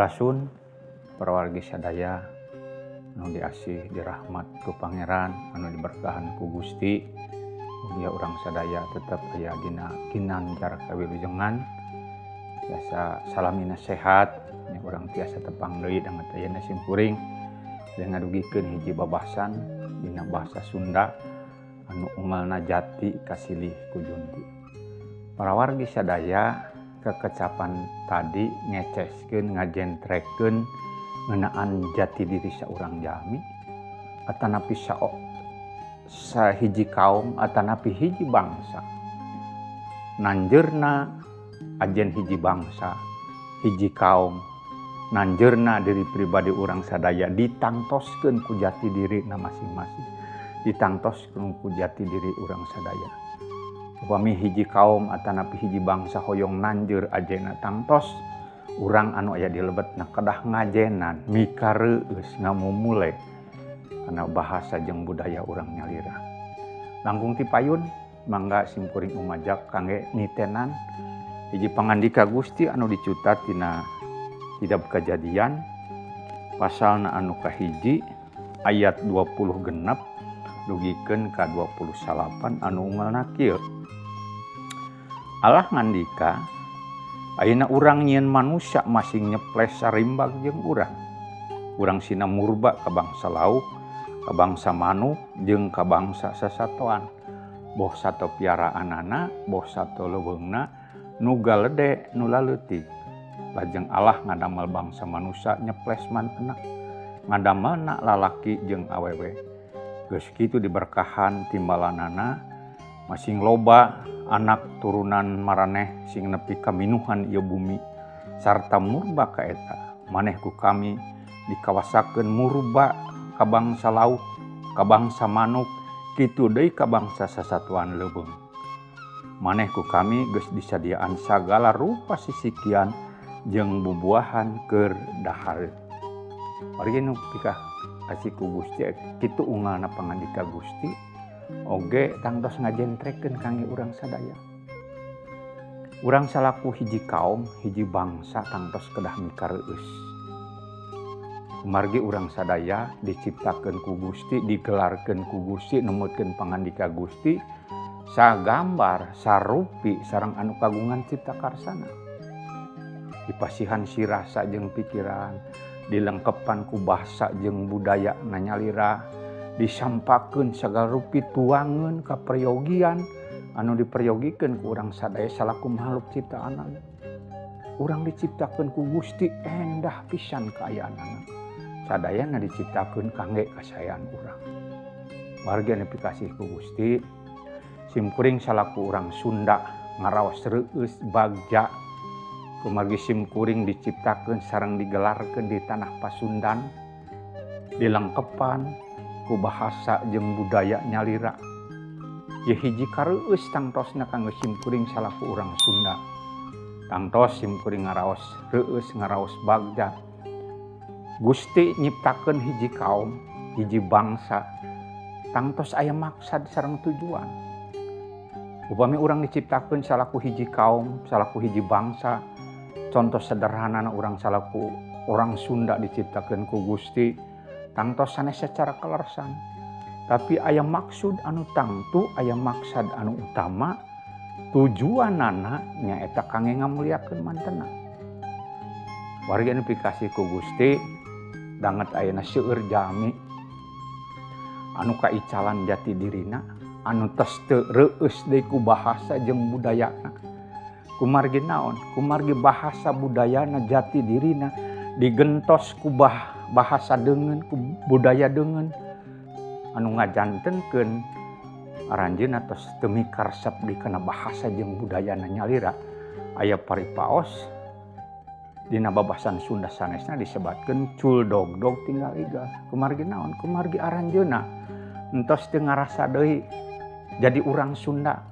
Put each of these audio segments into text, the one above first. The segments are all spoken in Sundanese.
Sampurasun para wargi sadaya anu diasih dirahmat ku Pangeran, anu diberkahan ku Gusti. Mugia urang sadaya tetep aya dina ginanjar kawilujengan, tiasa salamina sehat, nya urang tiasa tepang deui danget ayeuna simkuring ngadugikeun hiji babasan dina bahasa Sunda anu unggalna jati kasilih ku junti. Para wargi sadaya, kekecapan tadi ngeceskeun ngajentrekeun ngeunaan jati diri saurang jalmi atanapi sahiji kaum atanapi hiji bangsa. Nanjeurna ajen hiji bangsa, hiji kaum, nanjeurna diri pribadi urang sadaya ditangtoskeun ku jati dirina masing-masing, ditangtoskeun ku jati diri urang sadaya. Upami hiji kaum atanapi hiji bangsa hoyong nanjeur ajena tangtos urang anu aya di lebetna kedah ngajenan mikareueus ngamumule kana bahasa jeung budaya urang nyalira. Langkung ti payun mangga simkuring umajak kangge nitenan hiji pangandika Gusti anu dicutat tina Kitab Kajadian pasalna anu kahiji ayat 20 genep dugikeun ka 29 anu unggalna kieu. Allah ngandika, ayeuna urang nyieun manusia masing nyeples sarimbag jeung urang. Urang sina murba ka bangsa lauk, ka bangsa manuk jeung ka bangsa sasatoan. Boh sato piaraanana, boh sato leuweungna, nu galede nu laleutik. Lajeng Allah ngadamel bangsa manusia nyeples mantena, ngadamelna lalaki jeung awewe. Geus kitu diberkahan timbalanana masing loba anak turunan maraneh sing nepi kaminuhan ieu bumi sarta murba ka eta. Maneh ku kami dikawasakeun murba ka bangsa lauk, ka bangsa manuk, kitu deui ka bangsa sasatuan leuweung. Maneh ku kami geus disadiaan sagala rupa sisikian jeung bubuahan keur dahareun. Wargi nu pikah kasih ku Gusti kitu unggalna pangandika Gusti oge tangtos ngajentrekeun kangge urang sadaya. Urang salaku hiji kaum, hiji bangsa tangtos kedah mikareueus. Kumargi urang sadaya diciptakeun ku Gusti, digelarkeun ku Gusti, numutkeun pangandika Gusti, sagambar, sarupi sareng anu kagungan cipta karsana. Dipasihan sirasa jeung pikiran, dilengkepan ku bahasa jeung budaya nanyalira, disampakeun sagala rupi tuangeun kaperyogian anu diperyogikeun ku urang sadaya salaku makhluk ciptaan. Urang diciptakeun ku Gusti endah pisan kaayaanana. Sadayana diciptakeun kangge kasaean urang. Wargi anu pikasih ku Gusti, simkuring salaku urang Sunda ngaraos reueus bagja kumargi simkuring diciptakeun sareng digelarkeun di tanah Pasundan, dilengkepan ku bahasa jeung budaya nyalira. Ye hiji kareueus tangtosna kangge simkuring salaku urang Sunda. Tangtos simkuring ngaraos reueus ngaraos bagja. Gusti nyiptakeun hiji kaum, hiji bangsa, tangtos aya maksad sareng tujuan. Upami urang diciptakeun salaku hiji kaum, salaku hiji bangsa, contoh sederhanana urang salaku orang Sunda diciptakeun ku Gusti, tangtos sanes secara kelersan. Tapi aya maksud anu tangtu, aya maksad anu utama, tujuanana nyaeta kangge ngamuliakeun mantena. Wargi anu pikasih ku Gusti, danget ayeuna seueur jalmi anu kaicalan jati dirina, anu tos teu reueus deui ku bahasa jeung budayana. Kumargi naon? Kumargi bahasa budayana jati dirina digentos ku bahasa deungeun, ku budaya deungeun anu ngajantenkeun aranjeunna tos teu mikaresep di kana bahasa jeung budayana nyalira. Aya paripaos dina babasan Sunda sanesna disebatkeun cul dogdog tinggal iga. Kumargi naon? Kumargi aranjeunna entos teu ngarasa deui jadi urang Sunda.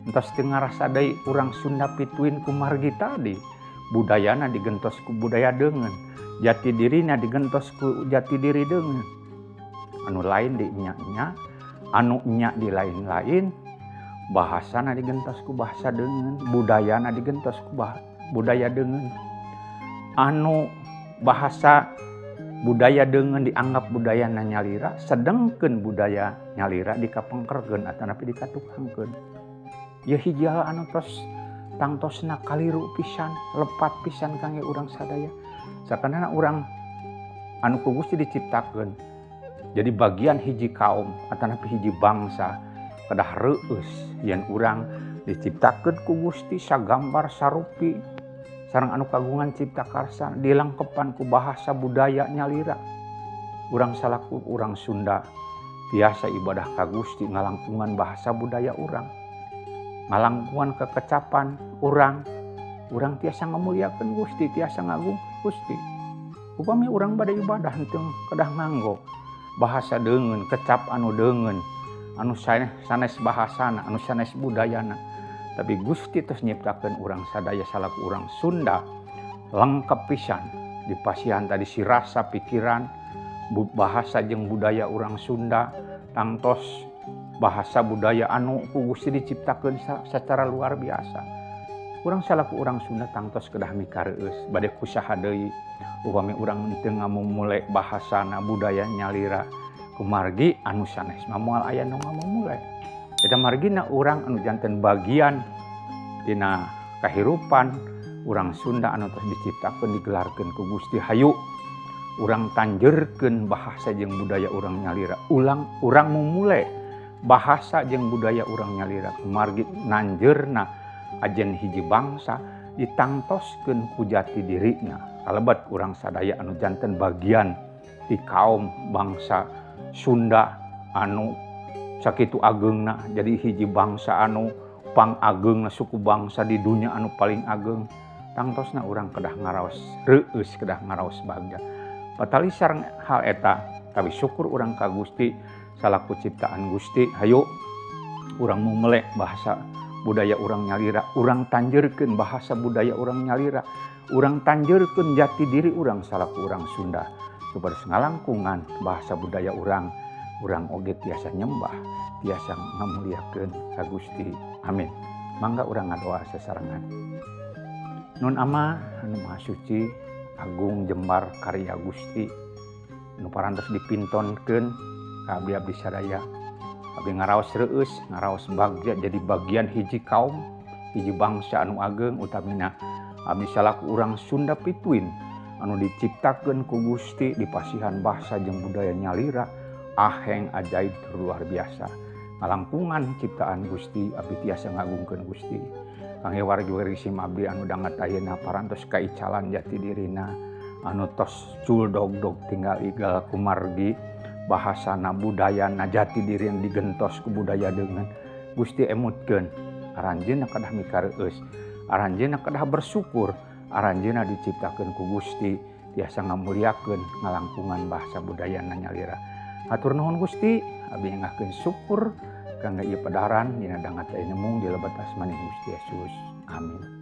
Entos teu ngarasa deui urang Sunda pituin kumargi tadi budayana digentos ku budaya deungeun, jati dirina digentos ku jati diri deungeun. Anu lain di nya-nya, anu nya di lain-lain, bahasana digentos ku bahasa deungeun, budayana digentos ku budaya deungeun. Anu Bahasa budaya deungeun dianggap budaya nyalira, sedengkeun budaya nyalira dikapengkerkeun atanapi dikatukangkeun. Ieu hiji hal anu tos tangtosna kaliru pisan, lepat pisan kangge urang sadaya. Sakanana urang anu ku Gusti diciptakeun jadi bagian hiji kaum atanapi hiji bangsa kedah reueus yen urang diciptakeun ku Gusti sagambar sarupi sareng anu kagungan cipta karsa dilengkepan ku bahasa budaya nyalira. Urang salaku urang Sunda biasa ibadah ka Gusti ngalangkungan bahasa budaya urang, ngalangkungan kekecapan urang, urang tiasa ngamuliakeun Gusti, tiasa ngagung Gusti. Upami urang bade ibadah henteu kedah nganggo bahasa deungeun, kecap anu deungeun, anu sanes bahasana, anu sanes budayana. Tapi Gusti tos nyiptakeun urang sadaya salaku urang Sunda lengkap pisan dipasihan tadi sirasa pikiran bahasa jeung budaya urang Sunda tangtos bahasa budaya anu ku Gusti diciptakeun secara luar biasa. Urang salaku urang Sunda tangtos kedah mikareueus bade kusaha deui upami urang teu ngamumule bahasana budaya nyalira kumargi anu sanes mah moal aya nu ngamumule. Eta margina urang anu janten bagian dina kahirupan urang Sunda anu tos diciptakeun digelarkeun ku Gusti, hayu urang tanjerkeun bahasa jeung budaya urang nyalira, ulang urang mumule bahasa jeung budaya urang nyalira kumargi nanjeurna ajen hiji bangsa ditangtoskeun ku jati dirina. Kalebet urang sadaya anu janten bagian ti kaum bangsa Sunda anu sakitu ageungna jadi hiji bangsa anu pangageungna suku bangsa di dunia anu paling ageng, tangtosna urang kedah ngaraos reueus, kedah ngaraos bagja. Patali sareng hal eta tapi syukur urang ka Gusti salaku ciptaan Gusti, hayu urang mumule bahasa budaya urang nyalira, urang tanjeurkeun bahasa budaya urang nyalira, urang tanjeurkeun jati diri urang salaku urang Sunda supaya ngalangkungan bahasa budaya urang, urang oge tiasa nyembah, tiasa ngamuliakeun ka Gusti. Amin. Mangga urang ngadoa sasarengan. Nun Ama anu Maha Suci, agung jembar karya Gusti nu parantos dipintonkeun ka abdi-abdi sadaya. Abdi ngaraos reueus, ngaraos bagja jadi bagian hiji kaum, hiji bangsa anu ageng utamina abdi salaku urang Sunda pituin anu diciptakeun ku Gusti dipasihan bahasa jeung budaya nyalira aheng ajaib luar biasa. Ngalangkungan ciptaan Gusti abdi tiasa ngagungkeun Gusti. Kangge wargi-wargi sim abdi anu danget ayeuna parantos kaicalan jati dirina anu tos cul dog-dog tinggal igal kumargi bahasana budayana jati diri yang digentos ku budaya deungeun. Gusti emutkeun aranjeunna kedah mikareueus, aranjeunna kedah bersyukur, aranjeunna diciptakeun ku Gusti tiasa ngamuliakeun ngalangkungan bahasa budayana nyalira. Hatur nuhun Gusti, abdi ngahkeun syukur kangge ieu padaharan dina dangat ayeuna mung di lebet asmaning Gusti Yesus. Amin.